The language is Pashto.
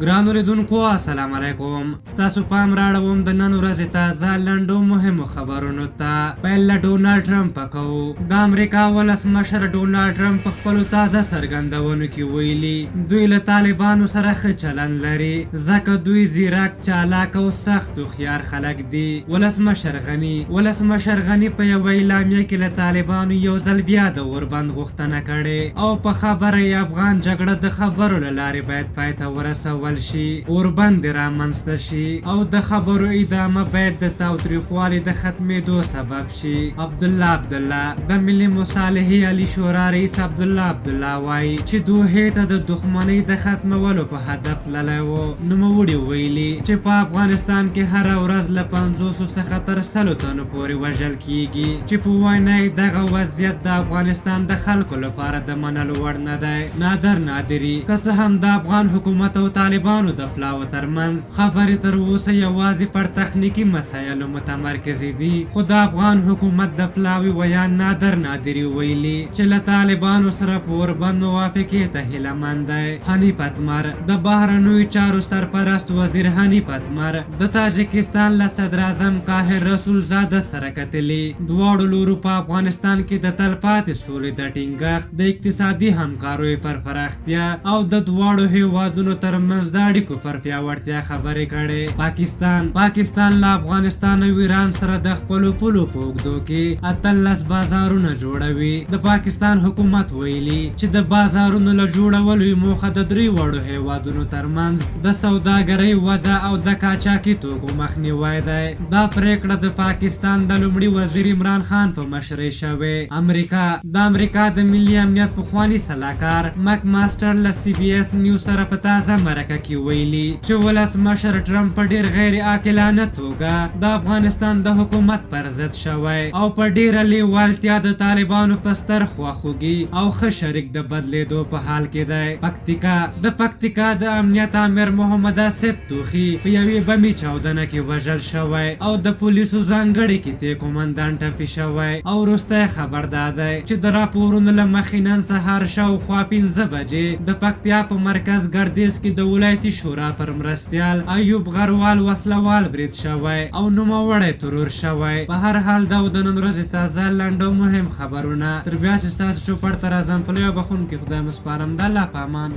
ګرانو لیدونکو السلام علیکم، ستاسو پام راړوم د نن ورځې تازه لنډو مهمو خبرونو ته. پیل له ډونالډ ټرمپ کوو. د امریکا ولسمشر ډونالډ ټرمپ په خپلو تازه څرګندونو کې ویلي، دوی له طالبانو سره ښه چلند لري، ځکه دوی ځیرک، چالاک او سخت هوښیار خلک دي. ولسمشر غني ولسمشر غني په یوه اعلامیه کې له طالبانو یو ځل بیا د اوربند غوښتنه کړې او په خبره یې افغان جګړه د خبرو له لارې باید پای ته ورسول شي، اوربند دې رامنځته شي او د خبرو ادامه باید د تاوتریخوالي د ختمېدو سبب شي. عبدالله عبدالله د ملي مصالحې عالي شورا رئیس عبدالله عبدالله وايي چې دوحې ته د دښمنۍ د ختمولو په هدف تللی و. نوموړي ویلي چې په افغانستان کې هره ورځ له 50 څخه تر 100 تنو پورې وژل کیږي، چې په وینا یې دغه وضعیت د افغانستان د خلکو لپاره د منلو وړ نه دی. نادر نادري که څه هم د افغان حکومت او طالبانو د پلاوو ترمنځ خبرې تر اوسه یوازې پر تخنیکي مسایلو متمرکزې دي، خو د افغان حکومت د پلاوي ویاند نادر نادري ویلي چې له طالبانو سره په اوربند موافقې ته هیله مند دی. حنیف اتمر د بهرنیو چارو سرپرست وزیر حنیف اتمر د تاجکستان له صدراعظم قاهر رسول زاده سره کتلي. دواړو لورو په افغانستان کې د تلپاتې سولې د ټینګښت، د اقتصادي همکاریو پر پراختیا او د دواړو هېوادونو ترمنځ د اړیکو پر پیاوړتیا خبرې کړې. پاکستان پاکستان له افغانستان او ایران سره د خپلو پولو په اوږدو کې 18 بازارونه جوړوي. د پاکستان حکومت ویلي چې د بازارونو له جوړولو یې موخه د درې واړو هېوادونو ترمنځ د سوداګرۍ وده او د قاچاقي توکو مخنیوی دی. دا پرېکړه د پاکستان د لومړي وزیر عمران خان په مشرۍ شوې. امریکا د امریکا د ملي امنیت پخواني سلاکار مک ماسټر له سي بي اس نیوز سره په تازه مرکه کې ویلي چې ولسمشر ټرمپ په ډېر غیر عاقلانه توګه د افغانستان د حکومت پر ضد شوی او په ډېره لېوالتیا د طالبانو په ستر خواخوږي او ښه شریک د بدلېدو په حال کې دی. پکتیکا د پکتیکا د امنیت آمر محمد آصف توخي په یوې بمي چاودنه کې وژل شوی او د پولیسو ځانګړې قطعې قومندان ټپي شوی. او وروستی خبر دا دی چې د راپورونو له مخې نن سهار شاوخوا 5 بجې د پکتیا په مرکز ګردیز کې د ولایتي شورا پر مرستیال ایوب غروال وسله وال برید شوی او نوموړی ترور شوی. په هر حال دا و د نن ورځې تازه، لنډ او مهم خبرونه. تر بیا چې ستاسو چوپړ ته راځم، په لوی او بخښونکي خدای مو سپارم. د الله په امان.